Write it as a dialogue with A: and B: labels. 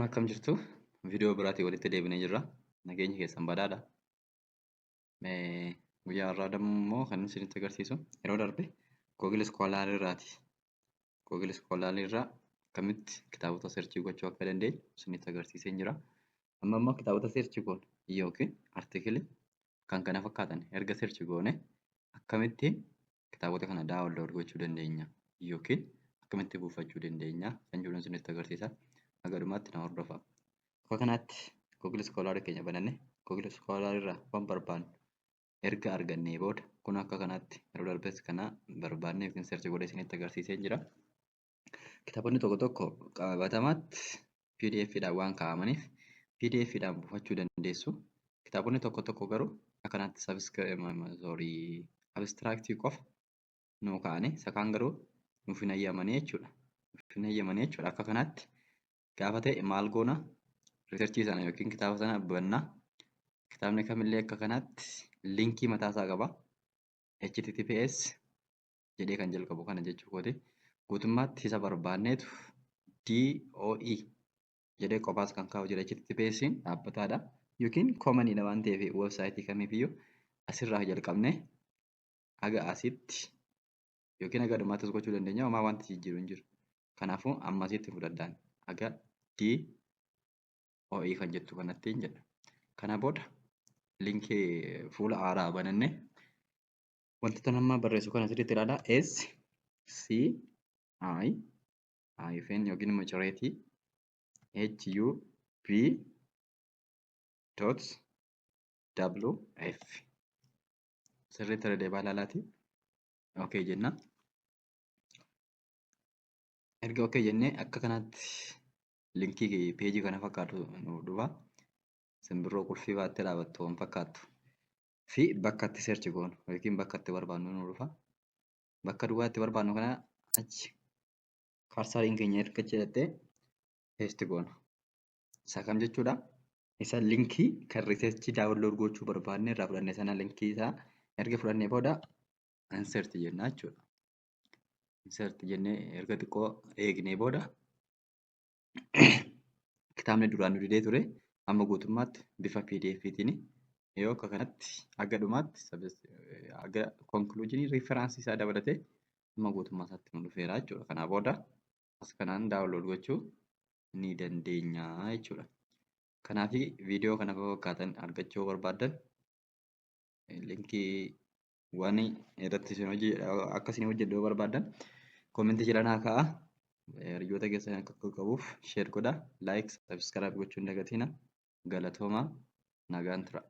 A: Ashama, akkam jirtu? Viidiyoo biraatiin walitti deebinee jirra. Nageenyi keessan badhaadha. Mee guyyaa har'aa immoo kan isinitti agarsiisu, yeroo darbe Google Scholar irraati. Google Scholar irraa akkamitti kitaabota search gochuu akka dandeenyu isinitti agarsiisee jira. Amma immoo kitaabota search goone yookiin article kan kana fakkaatan erga search goone, akkamitti kitaabota kana download gochuu dandeenya yookiin akkamitti buufachuu dandeenya kan jedhu isinitti agarsiisa. Haga dhumaatti na hordofaa. Akka kanaatti Google Scholar keenya bananne, Google Scholar irraa waan barbaannu erga argannee booda, kun akka kanaatti yeroo darbes kana barbaanne yookiin search godhee isinitti agarsiisee jira. Kitaabonni tokko tokko qabatamaatti PDF dhaan waan kaa'amaniif PDF dhaan buufachuu dandeessu. Kitaabonni tokko tokko garuu akka kanaatti abstract qofa nuu kaa'anii, isa kaan garuu nuuf hin hayyamanii jechuudha. Nuuf hin hayyamanii jechuudha. Akka kanaatti gaafa ta'e maal goona? Research sana yookiin kitaaba sana bannaa. Kitaabni kamillee akka kanaatti link mataasaa qaba. HTTPS jedhee kan jalqabu kana jechuu kooti. Guutummaatti isa barbaanneetu DOE jedhee qofaas kan kaa'u jira. HTTPS dhaabbataadha. Yookiin commoniidha waan ta'eef, website kamiifiyyuu asirraa jalqabnee haga asitti yookiin haga dhumaattis gochuu dandeenya. Homaa wanti jijjiiru hin jiru. Kanaafuu amma asitti fudhadhaan haga DOE kan jettu kanatti hin jedha. Kana booda link fuula haaraa banannee wantoota nama barreessu kana sirriitti ilaalaa. S C I hyphen yookiin immoo cireetii H U B dot W F sirriitti irra deebaa ilaalaati. Okay jenna. Erga okay jennee, akka kanaatti link page kana fakkaatu nu dhufa. Simbirroo qulfii baattee dhaabattu waan fakkaattu. Fi bakka itti search goonu yookiin bakka itti barbaannu nu dhufa. Bakka duwwaa itti barbaannu kana achi cursoriin keenya erga jedhattee paste goona. Isa kam jechuudha? Isa link kan research download gochuu barbaanne irraa fudhanne sana, link isaa erga fudhannee booda insert jenna jechuudha. Insert jennee erga xiqqoo eegnee booda, kitaabni duraan nu didee ture amma guutummaatti bifa PDF'tiin yoo akka kanatti haga dhumaatti, haga conclusion, reference isaa dabalatee amma guutummaa isaatti nu dhufeera jechuudha. Kanaa booda as kanaan download gochuu ni dandeenya jechuudha. Kanaaf viidiyoo kana fakkaatan argachuu barbaaddan, link waan irratti isin hojii akka isin hojjedhu yoo barbaaddan, comment jala naa kaa'aa. Hiriyoota keessan akka qabuuf share godhaa. Like, subscribe gochuu hin dagatinaa. Galatoomaa, nagaan tura.